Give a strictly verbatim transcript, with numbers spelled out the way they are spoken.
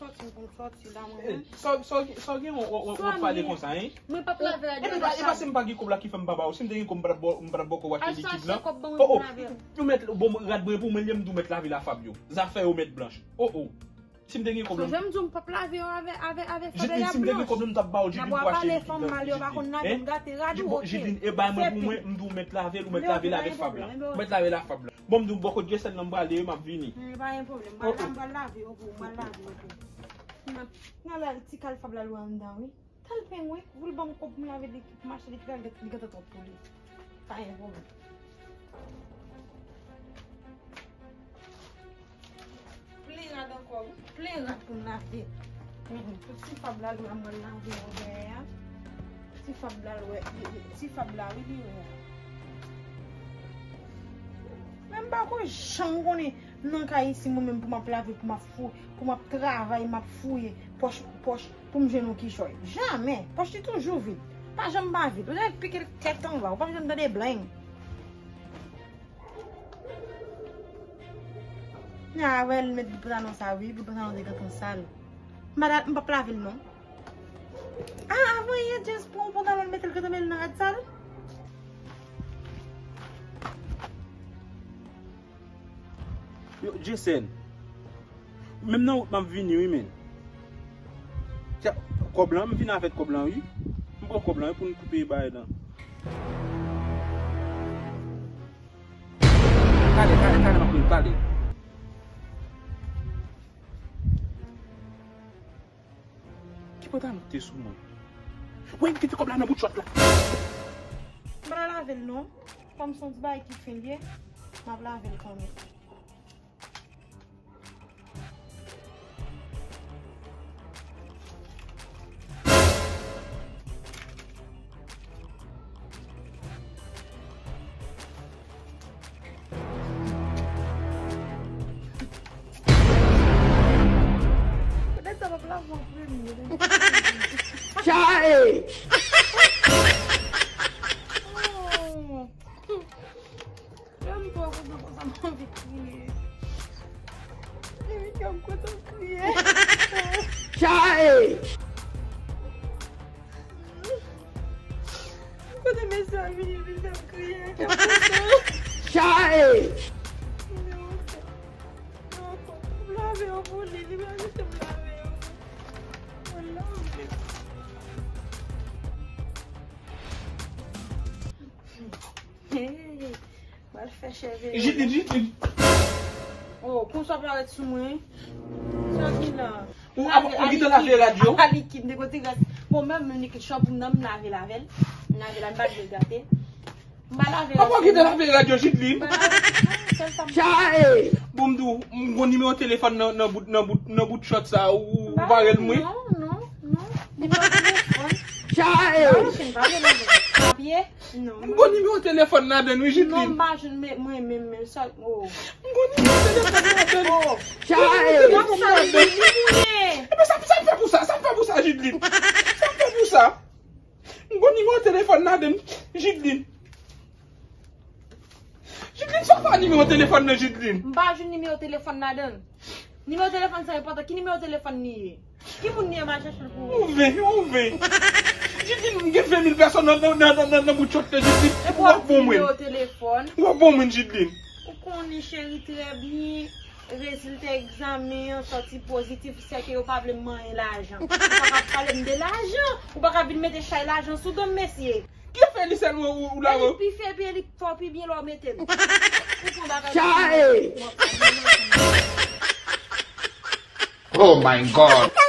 Sòti pou m sòti la, mwen menm. Sa w gen w ap pale konsa, en? Mwen p ap lave radyo a. E pa si m pa gen kòb la ki fè m pa ba w. Si m te gen kòb, m pa t ap ba w, m pa t ap ba w kòb achte likid lan. Oh, oh. Ou mèt, bon, rad mwen pou mwen, li menm tou mèt lave lafab yo. Zafè yo mèt blanch. Oh, oh. Si m te gen kòb lan. Sonje m di w m p ap lave yo avè, avè, avè fab e lafab blanch. Jidlin, si m te gen kòb lan, m t ap ba w, Jidlin, pou achte likid lan. N a pale fanm mal yo pa konn lave, m gate rad ou, oke. Jidlin, e bay mwen pou mwen, m di w mèt lave l, ou mèt lave l avè fab lan. Ou mèt lave lafab lan. Bon, m di w bò kot Jessèn nan m prale wi, m ap vini. Men pa gen pwoblèm. M pral, m pral lave yo pou ou, m pral lave yo pou ou. Nan, nan la, ti kal fab la lwe anndan wi. Kal pen wi, pou l ban m kòb pou m lave li, pou m achte likid la, li gentan twòp pou li. Pa gen pwoblèm. Plen rad ankò wi. Plen rad pou m lave. Mhm. Tout ti fab la lwe a, m pral lave yo dèyè a. Ti fab la lwe, ti fab la wi, li lwe a. Men m pa ko janm konnen nan kay isi, mwen menm pou m ap lave, pou m ap fou, pou m ap travay, m ap fouye pòch pou pòch pou m jwenn yon kichòy. Jamè! Pòch li toujou vid. Pa janm pa vid. Ou ta pike l tèt anba, ou p ap janm tande bleng. Nya wè l met bout pantalon sa wi, bout pantalon te gentan sal. M pa ta, m p ap lave l non. Ah, avan yè Jess pran yon pantalon l mete l gentan met l nan rad sal. Yo, Jessèn. Menm nan wout m ap vini wi, men. Tya, kòb lan, m vin avèk kòb lan wi. M pran kòb lan wi pou n koupe bagay lan. Pale, pale, pale, m ap vini, pale. Ki pantalon ki te sou mwen? Wè, m kite kòb la nan bout chòt la. M pa lave l non. Kòm se yon ti bagay ki fen l ye, m ap lave l kanmenm. Poutèt sa, papa la pran premye. Chae! Oh. Lè m twò kontan konsa, m anvi kriye. Lè m kontan kriye. Chae! Kote mesye a vini, vin fè m kriye, kè m kontan. Chae! Non, non, m lave yo pou li, li pa kite m lave yo. Mwen lave. Hey, pral fè cheve. Jidlin, Jidlin. Oh, konsa parèt sou mwen. Sa ki la? Ou, ou gentan lave radyo? A likid, de kote ras. Bon, menm, menm likid chanpou nan, m lave l avè l. M lave la, m pa dwe gate. M pa lave radyo. Apa w gentan lave radyo, Jidlin? M pa lave, ah, sèl sa m... Chae! Bon, m di w, m gon nimewo telefòn nan, nan bout, nan bout, nan bout chòt sa, ou, ou pa rele mwen? Non, non, non. Nimewo telefòn. Chae! M pa rele, m pa rele, m pa rele. Papye? Non. M gon nimewo telefòn ladann wi, Jidlin. Non, m pa jwenn, men, mwen menm, men sa, oh. M gon nimewo telefòn ladann. Oh. Chae! Telefòn ladann. Ebyen, sa, sa m fè pou sa, sa m fè pou sa, Jidlin? Sa m fè pou sa? M gon nimewo telefòn ladann, Jidlin. Jidlin, sa w fè a nimewo telefòn nan, Jidlin? M pa jwenn nimewo telefòn ladann. Nimewo telefòn sa enpòtan. Ki nimewo telefòn li ye? Ki moun li ye, m al chèche l pou ou? Ou ven, ou ven. Jidlin, m gen ven mil pèsòn nan, nan, nan, nan, nan bout chòt la, Jidlin. Epi w ap di nimewo telefòn. W ap bon moun, Jidlin. Ou konnen, cheri, trè byen. Rezilta egzamen an sòti pozitif, sèke yo pa vle m manyen lajan. Ou pa ka pale m de lajan. Ou pa ka vin mete chay lajan sou do m, mesye. Ki fè li sèlman ou, ou la? Li pi fè byen, li fè w pi byen lè w mete l. Ou pran bagay la. Chae! Oh my God!